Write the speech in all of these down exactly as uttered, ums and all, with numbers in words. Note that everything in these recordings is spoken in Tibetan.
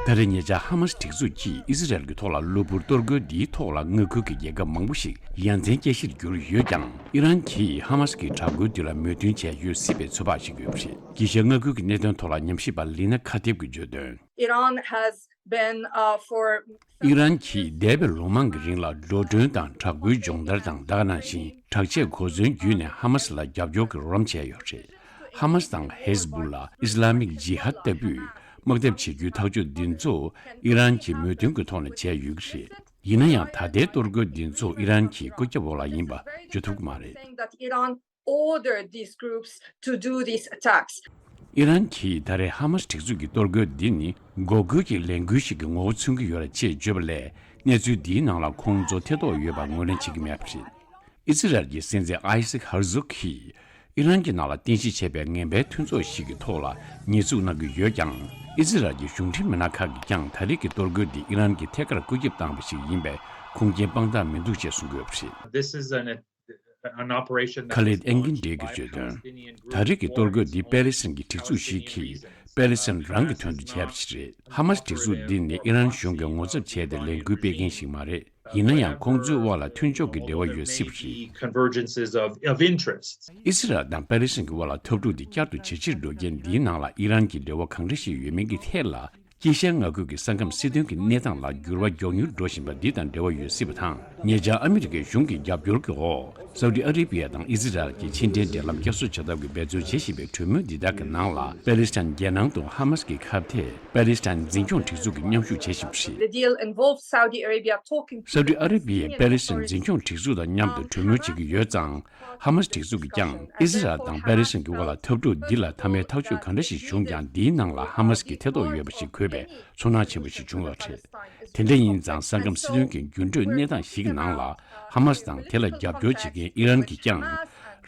ད་རེས་ཉེ་ཆར་ཧ་མ་སི་སྒྲིག་འཛུགས་ཀྱིས་ཨི་ཟི་རལ་གྱི་ཐོག་ལ་གློ་བུར་གཏོར་རྒོལ་འདིའི་ཐོག་ལ་མངའ་ཁུལ་གྱི་རྒྱལ་ཁབ་མང་པོ་ཞིག་ཡ་མཚན་སྐྱེ་གཞིར་གྱུར་ཡོད་ཀྱང་། ཨི་རན་གྱིས་ཧ་མ་སི་གི་དྲག་རྒོལ་འདི་ལ་མོས་མཐུན་བྱས་ཡོད་སྲིད་པའི་ཚོད་དཔག་བྱེད་ཀྱི་ཡོད་པ་རེད། དཀྱིལ་ཤར་མངའ་ཁུལ་གྱི་གནད་དོན་ཐོག་ལ་ཉམས་ཞིབ་པ་ལི་ན་ཁ་ཐེབ་ཀྱིས་བརྗོད་དོན། Iran has been, uh, for ཨི་རན་གྱིས་འདས་པའི་ལོ་མང་གི་རིང་ལ་འགྲོ་གྲོན་དང་དྲག་པོའི་སྦྱོང་བརྡར་དང་། ད་ག་ནང་བཞིན་དྲག་ཆས་གོ་མཚོན་བརྒྱུད་ནས་ཧ་མ་སི་ལ་རྒྱབ་སྐྱོར་གྱི་རོགས་རམ་བྱས་ཡོད་རེད། ཧ་མ་སི་དང་ཧེ་ཟི་བུ་ལ། ཨི་སི་ལ་མིག་ཇི་ཧད་ལྟ་བུས་དམག་འཐབ་བྱེད་རྒྱུའི་ཐག་གཅོད་འདི་ཚོ་ཨི་རན་གྱིས་མོས་མཐུན་གྱི་ཐོག་ནས་བྱས་ཡོད་ཀྱི་རེད། ཡིན་ན་ཡང་། ད་ལྟའི་གཏོར་རྒོལ་འདི་ཚོ་ཨི་རན་གྱི་བཀོད་ཁྱབ་འོག་ལ་ཡིན་པ་བརྗོད་ཐུབ་ཀྱི་མ་རེད། Saying that Iran ordered these groups to do these attacks. ཨི་རན་གྱིས་ད་རེས་ཧ་མ་སི་སྒྲིག་འཛུགས་ཀྱི་གཏོར་རྒོལ་འདི་ནི་འགོག་རྒོལ་གྱི་ལས་འགུལ་ཞིག་གི་ངོ་བོ་མཚོན་གྱི་ཡོད་རེད་ཅེས་བརྗོད་པ་ལས། གནས་ཚུལ་འདིའི་ནང་ལ་ཁོང་ཚོ་ཐེ་གཏོགས་ཡོད་པ་ངོས་ལེན་བྱེད་ཀྱི་མེད་པ་རེད། ཨི་ཟི་རལ་གྱི་སྲིད་འཛིན་ཨའི་སིག་ཧར་ཛོག་གིས་ཨི་རན་གྱི་ནང་ལ་རྟེན་གཞི་བྱས་པའི་ངན་པའི་མཐུན་ཚོགས་ཤིག་གི་ཐོག་ལ་ཉེས་འཛུགས་གནང་གི་ཡོད་ཀྱང་། ཨི་ཟི་རལ་གྱི་གཞུང་འབྲེལ་མི་སྣ་ཁག་གིས་ཀྱང་ད་རེས་ཀྱི་གཏོར་རྒོལ་འདི་ཨི་རན་གྱིས་ཐད་ཀར་བཀོད་ཁྱབ་བཏང་བ་ཞིག་ཡིན་པས་ཁུངས་སྐྱེལ་དཔང་རྟགས་མི་འདུག་ཅེས་གསུང་གི་ཡོད་པ་རེད། This is an, an operation that ཁ་ལེད་ཨན་ཀིན་ཌེ་གིས་བརྗོད་དོན། ད་རེས་ཀྱི་གཏོར་རྒོལ་འདི་པེ་ལེ་སི་ཐན་གྱི་སྒྲིག་འཛུགས་ཤིག་གིས་པེ་ལེ་སི་ཐན་རང་གི་དོན་དུ་བྱས་པ་ཞིག་རེད། ཧ་མ་སི་སྒྲིག་འཛུགས་འདི་ནི་ཨི་རན་གཞུང་གིས་ངོ་ཚབ་བྱས་ཏེ་ལས་འགུལ་སྤེལ་མཁན་ཞིག་མ་རེད། ཡིན་ན་ཡང་། ཁོང་ཚོའི་དབར་ལ་མཐུན་ཕྱོགས་ཀྱི་འབྲེལ་བ་ཡོད་སྲིད་པ་རེད། Convergences of, of interests. ཨི་སི་རལ་དང་པེ་ལེ་སི་ཐན་གྱི་དབར་ལ་འཐབ་འཁྲུག་འདི་བསྐྱར་དུ་ཇེ་ཆེར་འགྲོ་རྐྱེན། འདིའི་ནང་ལ་ཨི་རན་གྱི་འབྲེལ་བ་གང་འདྲ་ཞིག་ཡོད་མིན་གྱི་ཐད་ལ། དཀྱིལ་ཤར་མངའ་ཁུལ་གྱི་ས་ཁམས་སྲིད་དོན་གྱི་གནས་སྟངས་ལ་འགྱུར་བ་མགྱོགས་མྱུར་འགྲོ་བཞིན་པ་འདི་དང་འབྲེལ་བ་ཡོད་སྲིད་པ་དང་། ཉེ་ཆར་ཨ་མི་རི་ཀའི་གཞུང་གི་རྒྱབ་སྐྱོར་གྱི་འོག་སའུ་ཏི་ཨ་རེ་བི་ཡ་དང་ཨི་ཟི་རལ་གྱིས་ཕྱི་འབྲེལ་འབྲེལ་ལམ་བསྐྱར་གསོ་བྱ་ཐབས་ཀྱི་འབད་རྩོལ་བྱེད་བཞིན་པའི་གྲོས་མོལ་འདི་དག་གི་ནང་ལ། པེ་ལེ་སི་ཐན་རྒྱལ་ནང་དུ་ཧ་མ་སི་གི་ཁ་གཏད་པེ་ལེ་སི་ཐན་འཛིན་སྐྱོང་སྒྲིག་འཛུགས་ཀྱིས་མཉམ་ཞུགས་བྱེད་བཞིན་པ་རེད། The deal involved Saudi Arabia talking to སའུ་ཏི་ཨ་རེ་བི་ཡས་པེ་ལེ་སི་ཐན་འཛིན་སྐྱོང་སྒྲིག་འཛུགས་དང་མཉམ་དུ་གྲོས་མོལ་བྱེད་ཀྱི་ཡོད་ཙང་། ཧ་མ་སི་སྒྲིག་འཛུགས་ཀྱིས་ཀྱང་ཨི་ཟི་རལ་དང་པེ་ལེ་སི་ཐན་གྱི་དབར་ལ་འཐབ་འཁྲུག་འདི་ལ་མཐའ་མའི་ཐག་གཅོད་ག་འདྲ་ཞིག་བྱུང་ཀྱང་། འདིའི་ནང་ལ་ཧ་མ་སི་གི་ཐེ་གཏོགས་ཡོད་པ་ཞིག་དགོས་པའི་ཚོར་སྣང་ཆེན་པོ་ཞིག་བྱུང་ཡོད་རེད། དེ་འདྲ་ཡིན་ཙང་། ས་ཁམས་སྲིད་དོན་གྱི་འགྱུར་འགྲོས་གནས་སྟངས་ཤིག་གི་ནང་ལ། ཧ་མ་སི་དང་དེ་ལ་རྒྱབ་སྐྱོར་བྱེད་མཁན་ཨི་རན་གྱིས་ཀྱང་།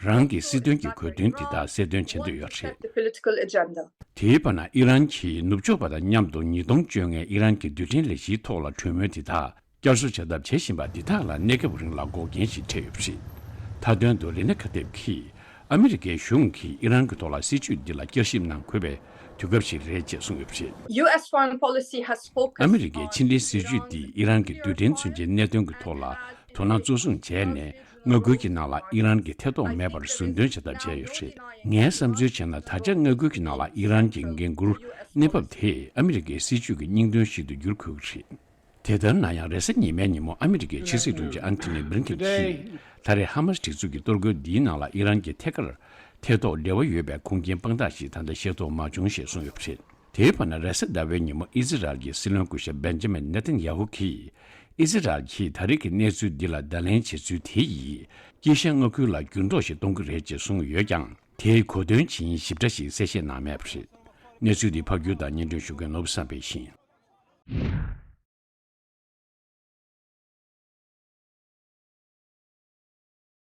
རང་གི་སྲིད་དོན་གྱི་གོ་དོན་འདི་དག་གསལ་སྟོན་བྱེད་འདོད་ཡོད་རེད། The political agenda. དེའི་བར་ན། ཨི་རན་གྱིས་ནུབ་ཕྱོགས་པ་དང་མཉམ་དུ་ཉིས་སྟོང་བཅོ་ལྔའི་ཨི་རན་གྱི་རྡུལ་ཕྲན་ལས་གཞིའི་ཐོག་ལ་གྲོས་མོལ་འདི་དག་བསྐྱར་གསོ་བྱ་ཐབས་བྱེད་བཞིན་པ་འདི་དག་ལ་གནས་སྐབས་རིང་ལ་འགོག་རྐྱེན་ཞིག་འཕྲད་ཡོད་པ་རེད། མཐའ་དོན་དུ་ལི་ན་ཁ་ཐེབ་ཀྱིས། ཨ་མི་རི་ཀའི་གཞུང་གིས་ཨི་རན་གྱི་ཐོག་ལ་སྲིད་བྱུས་འདི་ལ་བསྐྱར་ཞིབ་གནང་དགོས་པའི་དུས་སྐབས་ཤིག་རེད་ཅེས་གསུངས་ཡོད་པ་རེད། U S foreign policy has focused ཨ་མི་རི་ཀའི་ཕྱི་འབྲེལ་སྲིད་བྱུས་འདིས་ཨི་རན་གྱི་རྡུལ་ཕྲན་མཚོན་ཆའི་གནད་དོན་གྱི་ཐོག་ལ་དོ་སྣང་གཙོ་བཟུང་བྱས་ནས། མངའ་ཁུལ་གྱི་ནང་ལ་ཨི་རན་གྱི་ཐེ་གཏོགས་མེད་པར་ཟུར་འདོན་བྱ་ཐབས་བྱས་ཡོད་རེད། ངའི་བསམ་ཚུལ་བྱས་ན། ད་ཆ་མངའ་ཁུལ་གྱི་ནང་ལ་ཨི་རན་གྱི་འགན་འཁུར་གནས་བབ་དེས་ཨ་མི་རི་ཀའི་སྲིད་བྱུས་ཀྱི་སྙིང་དོན་ཞིག་ཏུ་འགྱུར་དགོས་ཀྱི་རེད། དེ་ལྟར་ན་ཡང་། རེས་གཟའ་ཉི་མའི་ཉིན་མོ་ཨ་མི་རི་ཀའི་ཕྱི་སྲིད་དྲུང་ཆེ་ཨན་ཐོ་ནི་བྷི་ལིན་ཀེན་གྱིས། ད་རེས་ཧ་མ་སི་སྒྲིག་འཛུགས་ཀྱི་གཏོར་རྒོལ་འདིའི་ནང་ལ་ཨི་རན་གྱིས་ཐད་ཀར་ཐེ་གཏོགས་འབྲེལ་བ་ཡོད་པའི་ཁུངས་སྐྱེལ་དཔང་རྟགས་ཤིག་ད་ལྟ་ཤེས་རྟོགས་མ་བྱུང་ཞེས་གསུངས་ཡོད་པ་རེད། དེའི་བར་ན། རེས་གཟའ་ཟླ་བའི་ཉིན་མོ་ཨི་ཟི་རལ་གྱི་སྲིད་བློན་སྐུ་ཞབས་བེན་ཇ་མིན་ནེ་ཐན་ཡ་ཧུ་གིས། ཨི་ཟི་རལ་གྱིས་ད་རེས་ཀྱི་གནས་ཚུལ་འདི་ལ་བརྡ་ལན་བྱེད་ཚུལ་དེ་ཡིས། དཀྱིལ་ཤར་མངའ་ཁུལ་ལ་འགྱུར་ལྡོག་ཞིག་གཏོང་གི་རེད་ཅེས་གསུངས་ཡོད་ཀྱང་། དེའི་གོ་དོན་ཇི་ཡིན་ཞིབ་ཕྲ་ཞིག་གསལ་བཤད་གནང་མེད་པ་རེད། གནས་ཚུལ་འདི་ཕབ་སྒྱུར་དང་སྙན་སྒྲོན་ཞུ་མཁན་ནོར་བུ་བསམ་འཕེལ་ཡིན།